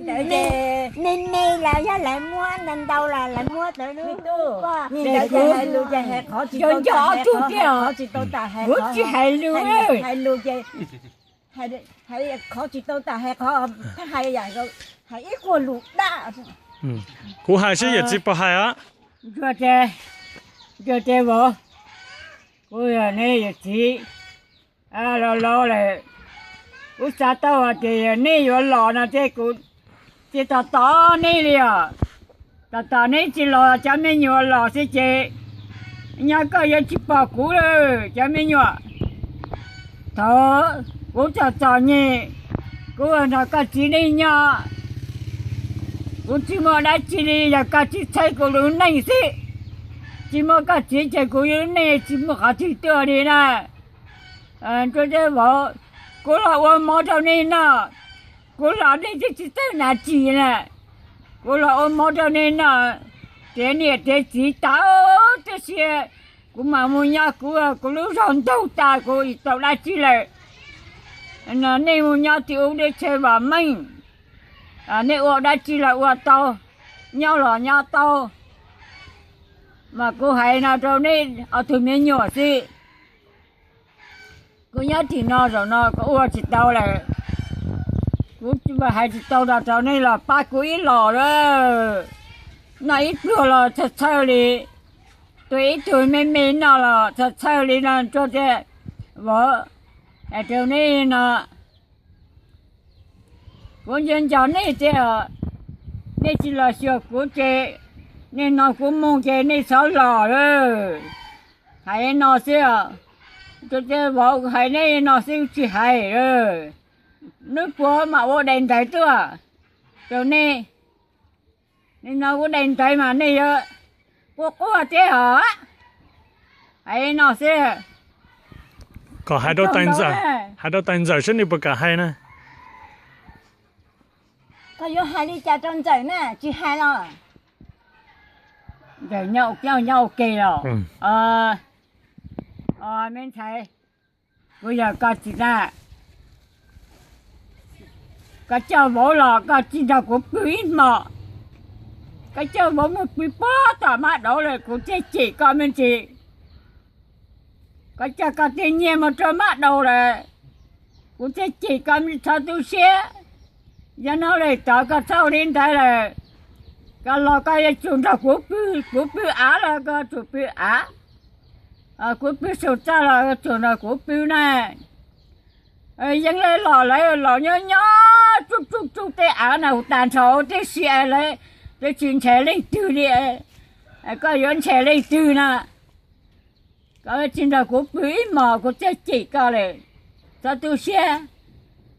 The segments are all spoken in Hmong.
Nej, nej los yog lawv muab ntau ntau los lawv muab tau lub, kuv nco ob tug tiag, kuv tsis hais lus, hais lus ces hais qhov tsis tau tas, hais qhov hais, hais ib qho lus dab. Kuv hais seb yawm txiv puas hais os. Ntsuag tias, ntsuag tias vauv, kuv yog nej yawm txiv los laus lawm, kuv xav tau hais tias yog nej yuav los no ces kuv tsis tos tos nej li os. Tos tos neb tsis los cov me nyuam los xwb ces nyob koj yuav tsis pom kuv lawm cov me nyuam. Thaum kuv txom txom nyem, kuv nrog koj txiv nej nyob, kuv tsis muaj dab tsi li, yog koj tsis txhawb kuv lub neej xwb, tsis muaj koj txiv ces kuv lub neej tsis muaj qhov twg tuaj li na. Ntsuag tias vauv, kuv los ua mov rau nej noj, kuv los nej twb tsis txawj hnav tsis na. Kuv los ua mov rau nej noj, tiav niam tiav txiv tas tib si, kuv mam mus nyob kuv, kuv lub zog ntug tas kuv tau dab tsi lawm. Nej mus nyob tim ub deb tshe vam meej, nej ua dab tsi los ua tau, nyob los nyob tau. Mas kuv hais no rau nej ob tug me nyuam xwb. Kuv nyob tim no zaum no kuv ua tsis tau lawm. Kuv hais tsis tau los rau nej los pab kuv ib los lawm. Noj ib pluag los txhawj txhawj li, tua ib tug me me noj los txhawj txhawj li no. Ntsuag tias vauv, hais rau nej no, kuv nco nco nej tias nej tsis los xyuas kuv ces nej no kuv mus ces nej txhob los lawm. Hais no xwb, tus tias vauv hais nej no xwb tsis hais lawm. Hnub puav mam ua daim ntawv tuaj rau nej. Nej no ua daim ntawv mas nej yuav quaj quaj thiab os. Hais no xwb. Kom hais rau tais ntxawm, hais rau tais ntxawm saib nws puas kam hais na. Koj yuav hais li cas rau ntxawm na, tsis hais los? Ntxawm nyob ua ke, nyob ua ke los. Me ntxhais, kuv yog koj txiv na. Koj coj vauv los koj tsis nrog kuv pw ib hmos. Koj coj vauv mus pw puag tom mab daum lawm kuv thiaj cem koj me ntsis. Koj coj koj tej nyiaj mus rau mab daum lawm, kuv thiaj cem koj me ntsis, txhob tu siab. Yog no lawm tod koj txhob ua li ntawd lawm. Koj los koj yuav tsum nrog kuv pw, kuv pw av los koj tsum pw av, kuv pw saum txaj los koj tsum nrog kuv pw na. Yeej li los lawv los nyob nyob tsuj tsuj tsuj tej av na hu tas nrho tib si lawv, twb tsis ntshai leej twg li. Koj yuav ntshai leej twg na? Koj tsis nrog kuv pw ib hmos kuv thiaj cem koj lawm. Txhob tu siab,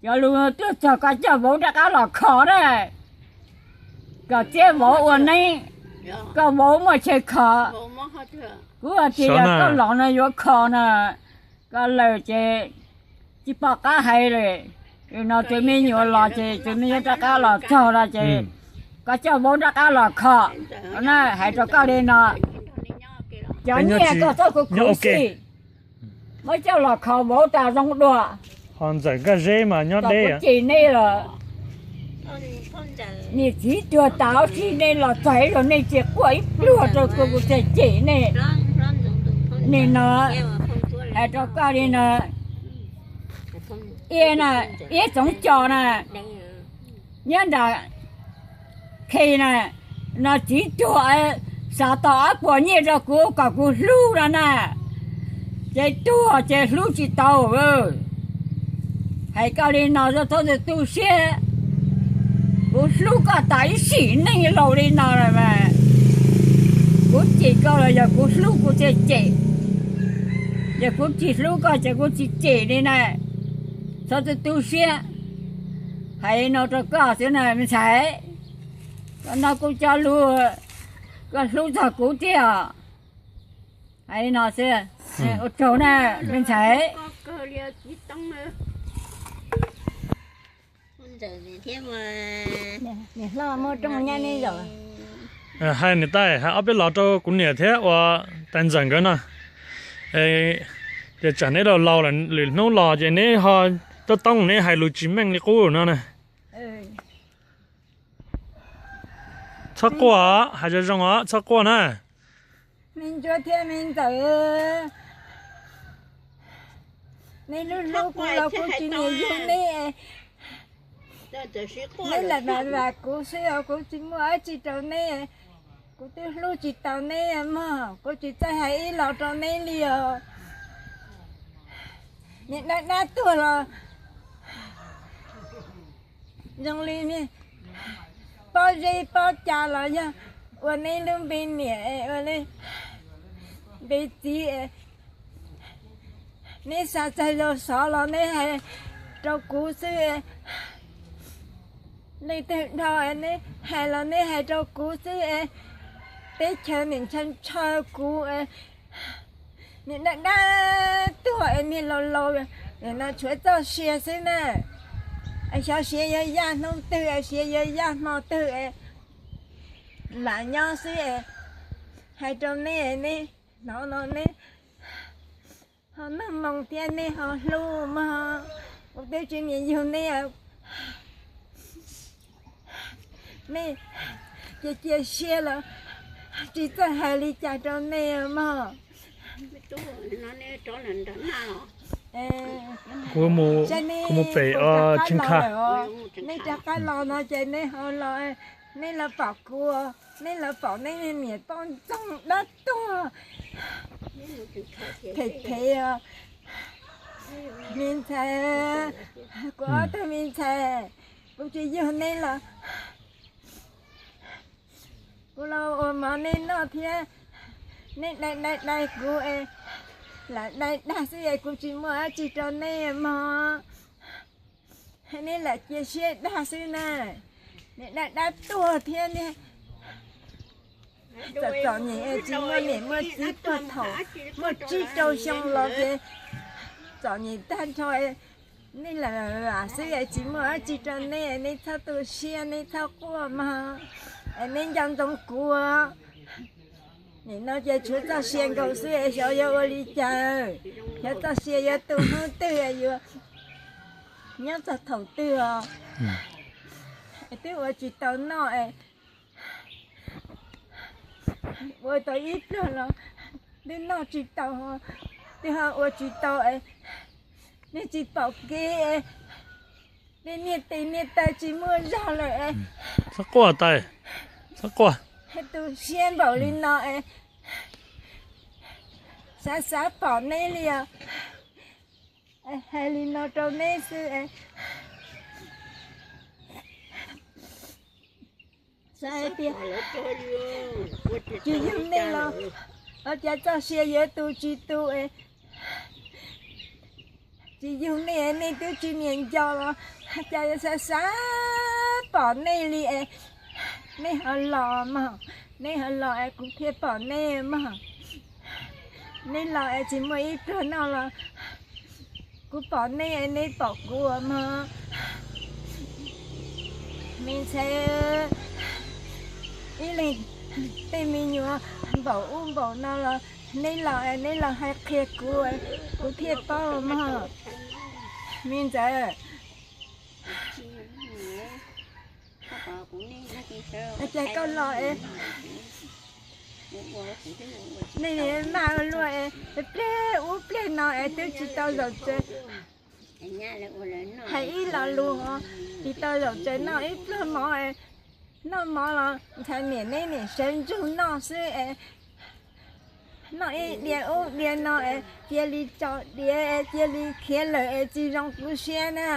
cov lus tuaj txog koj coj vauv rov qab los kho na. Koj txiav vauv ua neeb, koj vauv muaj chaw kho. Kuv hais tias yog koj los no yuav kho na, koj lawm ces tsis pom qab hais li. No tus me nyuam los ces tus me nyuam rov qab los txog no ces koj coj vauv rov qab los kho na. Hais rau koj li no, cov nyiaj koj txhob khuv khuv xim, muab coj los kho vauv tas zoo dua. Ho ntxawm Nkaj Zeb mas nyob deb, kuv cem nej los, niam txiv tuag tas ob txhij nej los txog ib zaug nej tsis quaj ib pluag rau kuv, kuv thiaj cem nej. Nim no hais rau koj li no, Iab Txoov Cos na, nyob nram Khe na, no txiv tuag, xav tau ob puas nyiaj rau kuv kom kuv hlub no na, ces tuag ces hlub tsis tau. Hais koj li no txhob tu siab, kuv hlub koj tas ib sim neej laus li no lawm mas, kuv cem koj los yog kuv hlub kuv thiaj cem, yog kuv tsis hlub koj ces kuv tsis cem li na. Txhob tu tu siab, hais no rau koj xwb na me ntxhais. Koj no kuv cov lus, koj hlub txog kuv thiab. Hais no xwb, ua tsaug na me ntxhais. Hais niam tais, hais ob peb los rau kuv niam thiab uas tais ntxawm nkawd no, tias tsam neb laus laus lawm lwm hnub los ces neb ho toob toob neb hais lus tsis meej li qub no na. Txhob quaj, hais zoo zoo os, txhob quaj na. Me Ntsuab thiab me Ntxawm, neb hlub hlub kuv los kuv tsis niam yug neb. Neb lam vam vam kuv xwb os, kuv tsis muaj dab tsi rau neb. Kuv twb hlub tsis tau neb mog, kuv tsis txawj hais ib los rau neb li os. Niam dab dab tuag los zoo li pob zeb pob cav los yog ua neb lub npe niam es ua li npe txiv es neb xav txog zog sov los neb hais rau kuv xwb. Leej twg dhau es neb hais los neb hais rau kuv xwb es teb chaws niam ntshaw ntshaw kuv es niam dab dab tuag es niag laus laus no tshuav txoj sia xwb na. Xyov siav yuav yaj hnub twg es siav yuav yaj hmo twg es lam nyob xwb es hais rau neb, neb hnov no neb ho noj moo thiab neb ho hlub mog. Kuv twb tsis niam yug neb, neb cia cia siab los tsis txawj hais li cas rau neb mog. Kuv mus pem o tsheej kha. Neb rov qab los no ces neb ho los, neb los pom kuv, neb los pom neb niam poj ntxoog dab tuag phem phem os. Me ntxhais, kuv ob tug me ntxhais, kuv tsis yug neb los kuv los ua mov neb noj thiab. Neb dai dai dai kuv es lam dai dag xwb es kuv tsis muaj dab tsi rau neb mog. Neb lam cia siab dag xwb na. Niam dab dab tuag thiab niag txom txom nyem tsis muaj niam muaj txiv puag thaum muaj tsib rau xyoo los ces txom nyem tag nrho. Nej lam lam xwb es tsis muaj dab tsi rau nej, nej txhob tu siab, nej txhob quaj mog, es nej nco ntsoov kuv. Nim no ces tshuav txoj sia nkaus xwb es xyov yuav ua li cas, xyov txoj sia yuav tu hnub twg, yuav nyob txog thaum twg os. Es twb ua tsis tau noj es ua tau ib pliag los twb noj tsis tau, twb ho ua tsis tau es nej tsis pom kev, nej niag tes niag taw tsis muaj zog lawm es. Txhob quaj, txhob quaj. Tu siab npaum li no es xav xav pom neb li os. Hais li no rau neb xwb es xav hais tias tsis yog nej los ua cas txoj sia yuav tu tsis tu es tsis yog nej, nej twb tsis niam nco los cas yuav xav xav pom nej li es nej ho los mog, nej ho los es kuv thiaj pom nej mog. Nej los es tsis muaj ib pluag noj los kuv pom nej, nej pom kuv mog. Me ntxhais, ib leeg tej me nyuam npaum ub npaum no los nej los es nej los hais qhia kuv, kuv thiaj paub mog. Me ntxawm, cas koj los es nej maj luaj es pliag ub pliag no es twb tsis tau zaum tsev. Hais ib lo lus tsis tau zaum tsev noj ib pluag mov, noj mov los ntxhais niam neb niam sawv ntsug noj xwb es noj ib diav ub diav no es cia li tso diav es cia li khiav lawm es tsis zoo kuv siab na.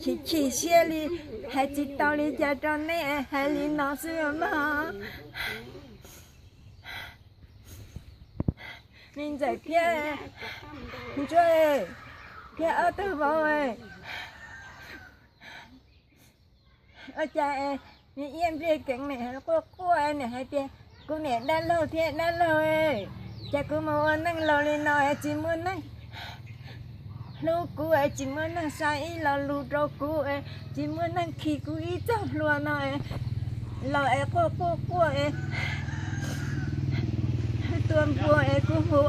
Chim chim siab li, hais tsis tau li cas rau nej es hais li no xwb mog. Me ntxawm thiab Ntsuab thiab ob tug vauv, ua cas nws Iab Npliaj Keev nim quaj quaj nim hais tias kuv niam dab laug thiab dab laug, cas kuv mus ua neej laus li no es tsis muaj neeg hlub kuv es tsis muaj neeg xa ib lo lus rau kuv es tsis muaj neeg khi kuv ib txoj hlua no es los es quaj quaj quaj es tua npua es kuv hu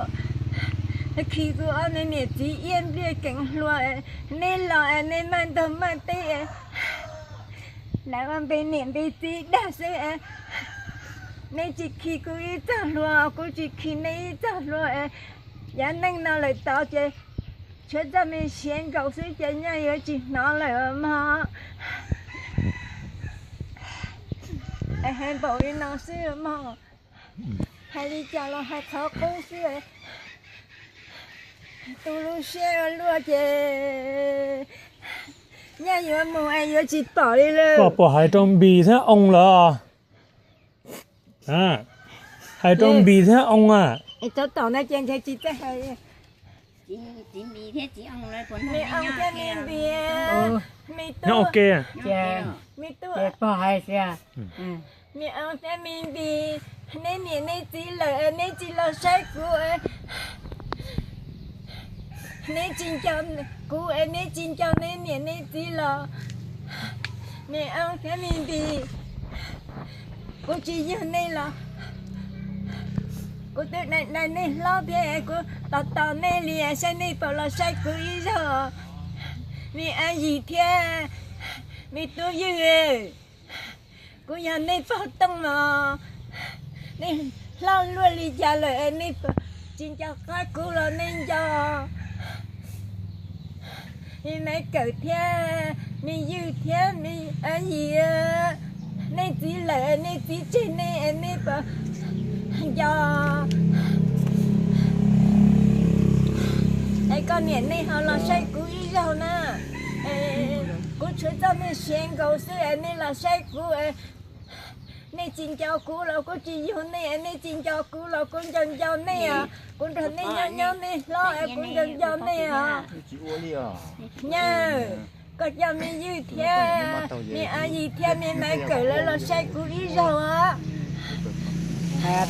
khi kuv ob niam txiv Iab Npliaj Keev hlua es neb los es neb maj ntog maj teb es Lawv ua npe niam npe txiv dag xwb es, nej tsis khi kuv ib txoj hlua, kuv tsis khi nej ib txoj hlua es, yav neej no lawm tod ces tshuav txoj me siav nkaus xwb ces nyaj yuav tsis hnov lawm mog. Es hais npaum li no xwb mog, hais li cas los hais qhov qub xwb. Tu lub siab ua luaj ces nyaj yuav mus es yuav tsis pom li lawm. Koj puas hais rau Npis thiab Oo lawm? Hais rau Npis thiab Oo a. Tau tom no ces ntshe tsis txawj hais. Me Oo thiab me Npis, me tub, me tub, me Oo thiab me Npis, neb niam neb txiv lawm es neb tsis los saib kuv, neb tsis nco kuv es neb tsis nco neb niam neb txiv los. Me Oo thiab me Npis, kuv tsis yug nej los kuv twb dai nej hlob thiab es kuv tos tos nej li, saib nej puas los saib kuv ib zaug. Me Av Yis thiab me tub Ywg, kuv yog nej pog Tooj los, nej hlob luaj li cas lawm es nej tsis nco qab kuv los nej nco. Me Maiv Kawm thiab me Ywg thiab me Av Yis, nej txiv lawm es nej txiv tseg nej es nej puas nco? Es koj niam nej ho los saib kuv ib zaug na. Kuv tshuav txoj me siav nkaus xwb es nej los saib kuv, nej tsis nco kuv los kuv tsis yug nej, nej tsis nco kuv los kuv nco nco nej os. Kuv nrog nej nyob nyob nej hlob es kuv nco nco nej os. Nyaj, koj coj me Ywg thiab me Av Yis thiab me Maiv Kawm lawv los saib kuv ib zaug os.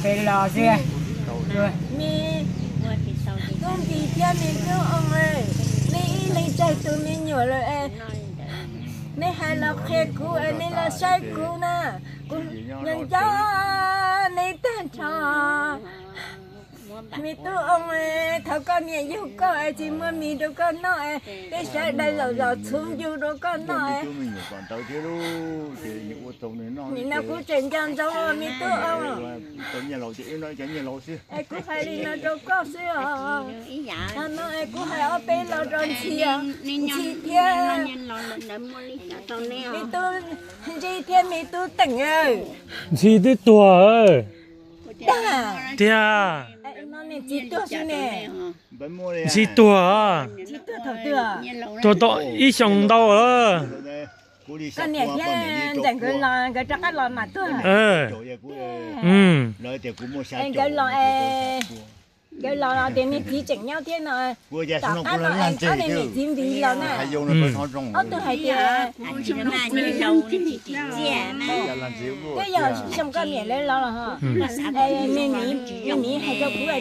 Peb los xwb. Me tub Npis thiab me tub Oo, nej ib leeg tsawg tus me nyuam lawm es nej hais los qhia kuv es nej los saib kuv na. Kuv nco nco nej tag nrho. Me tub Oo, thaum koj niam yug koj es tsis muaj mis rau koj noj es peb sawv daws zaum zaum txhuv ncu rau koj noj es. Nim no kuv tseem nco ntsoov me tub Oo. Es kuv hais li no rau koj xwb os. Tag no es kuv hais ob peb lo rau Ntxhi, Ntxhi thiab me tub Ntxhi thiab me tub Teem. Ntxhi twb tuag. Tiag. Ntxhi tuag. Tuag tau ib xyoos ntau lawm. Koj niam thiab ntxawm nkawd los nkawd rov qab los mam tuag. Nkawd los, nkawd los tias niag txiv tseem nyob thiab no. Tom qab no es ob niag niam txiv Npis los na. Ob tug hais tias twb yog xyoo koj niam lawv los los ho. Me Npis hais rau kuv